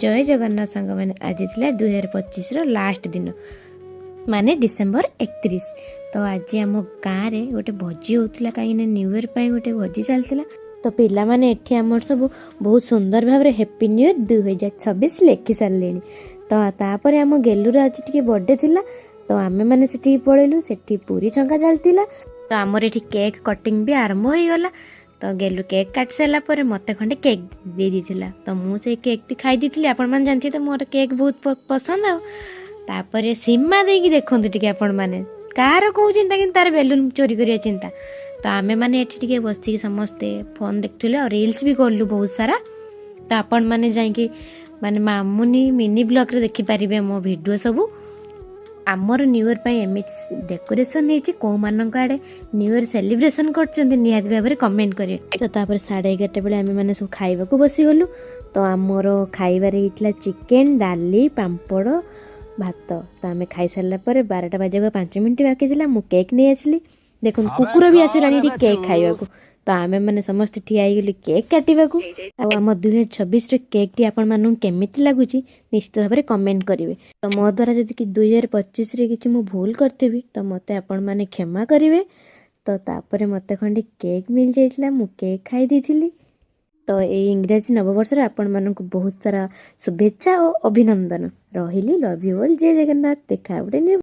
ଜୟ ଜଗନ୍ନାଥ ସାଙ୍ଗମାନେ। ଆଜି ଥିଲା 2025ର ଲାଷ୍ଟ ଦିନ, ମାନେ ଡିସେମ୍ବର 31। ତ ଆଜି ଆମ ଗାଁରେ ଗୋଟେ ଭୋଜି ହେଉଥିଲା, କାହିଁକିନା ନ୍ୟୁ ଇୟର୍ ପାଇଁ ଗୋଟେ ଭୋଜି ଚାଲିଥିଲା। ତ ପିଲାମାନେ ଏଠି ଆମର ସବୁ ବହୁତ ସୁନ୍ଦର ଭାବରେ ହ୍ୟାପି ନ୍ୟୁ ଇୟର୍ 2026 ଲେଖି ସାରିଲେଣି। ତ ତାପରେ ଆମ ଗେଲୁର ଆଜି ଟିକେ ବର୍ଥଡେ ଥିଲା, ତ ଆମେମାନେ ସେଠିକି ପଳେଇଲୁ। ସେଠି ପୁରୀ ଛଙ୍କା ଚାଲିଥିଲା। ତ ଆମର ଏଠି କେକ୍ କଟିଂ ବି ଆରମ୍ଭ ହେଇଗଲା। ତ ଗେଲୁ କେକ୍ କାଟି ସାରିଲା ପରେ ମୋତେ ଖଣ୍ଡେ କେକ୍ ଦେଇ ଦେଇଥିଲା। ତ ମୁଁ ସେଇ କେକ୍ଟି ଖାଇ ଦେଇଥିଲି। ଆପଣମାନେ ଜାଣିଥିବେ ତ ମୋର କେକ୍ ବହୁତ ପସନ୍ଦ। ଆଉ ତାପରେ ସୀମା ଦେଇକି ଦେଖନ୍ତୁ ଟିକେ ଆପଣମାନେ, କାହାର କେଉଁ ଚିନ୍ତା, କିନ୍ତୁ ତାର ବେଲୁନ୍ ଚୋରି କରିବା ଚିନ୍ତା। ତ ଆମେମାନେ ଏଠି ଟିକେ ବସିକି ସମସ୍ତେ ଫୋନ୍ ଦେଖୁଥିଲୁ ଆଉ ରିଲ୍ସ ବି କଲୁ ବହୁତ ସାରା। ତ ଆପଣମାନେ ଯାଇକି ମାନେ ମାମୁନି ମିନି ବ୍ଲଗ୍ରେ ଦେଖିପାରିବେ ମୋ ଭିଡ଼ିଓ ସବୁ। ଆମର ନ୍ୟୁ ଇୟର୍ ପାଇଁ ଏମିତି ଡେକୋରେସନ୍ ହେଇଛି। କେଉଁମାନଙ୍କ ଆଡ଼େ ନ୍ୟୁ ଇୟର୍ ସେଲିବ୍ରେସନ୍ କରୁଛନ୍ତି, ନିହାତି ଭାବରେ କମେଣ୍ଟ କରିବେ। ତ ତାପରେ 11:30 ବେଳେ ଆମେମାନେ ସବୁ ଖାଇବାକୁ ବସିଗଲୁ। ତ ଆମର ଖାଇବାରେ ହେଇଥିଲା ଚିକେନ୍, ଡାଲି, ପାମ୍ପଡ଼, ଭାତ। ତ ଆମେ ଖାଇସାରିଲା ପରେ 12ଟା ବାଜିବାକୁ 5 ମିନିଟ୍ ବାକି ଥିଲା, ମୁଁ କେକ୍ ନେଇ ଆସିଲି। ଦେଖନ୍ତୁ, କୁକୁର ବି ଆସିଲାଣି ଏଠି କେକ୍ ଖାଇବାକୁ। ତ ଆମେମାନେ ସମସ୍ତେ ଠିଆ ହେଇଗଲୁ କେକ୍ କାଟିବାକୁ। ଆଉ ଆମ 2026ର କେକ୍ଟି ଆପଣମାନଙ୍କୁ କେମିତି ଲାଗୁଛି, ନିଶ୍ଚିତ ଭାବରେ କମେଣ୍ଟ କରିବେ। ତ ମୋ ଦ୍ୱାରା ଯଦି କି 2025ରେ କିଛି ମୁଁ ଭୁଲ କରିଥିବି, ତ ମୋତେ ଆପଣମାନେ କ୍ଷମା କରିବେ। ତ ତାପରେ ମୋତେ ଖଣ୍ଡେ କେକ୍ ମିଳିଯାଇଥିଲା, ମୁଁ କେକ୍ ଖାଇ ଦେଇଥିଲି। ତ ଏଇ ଇଂରାଜୀ ନବବର୍ଷରେ ଆପଣମାନଙ୍କୁ ବହୁତ ସାରା ଶୁଭେଚ୍ଛା ଓ ଅଭିନନ୍ଦନ। ରହିଲି, love you all, Jay Jagannath. ଦେଖା ଗୋଟେ ନ୍ୟୁ